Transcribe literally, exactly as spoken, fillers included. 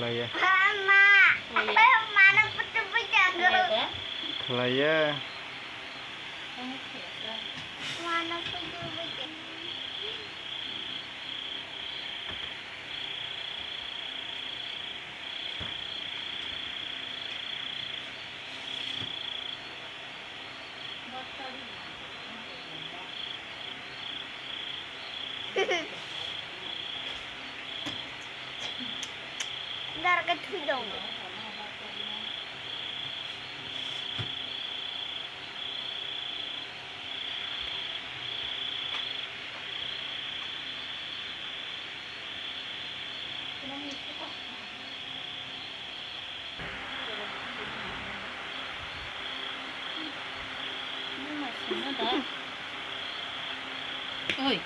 Khlaiya. Mama, mama, putu putu. Khlaiya. Mama, putu putu. Dar ke thui dong. Oi.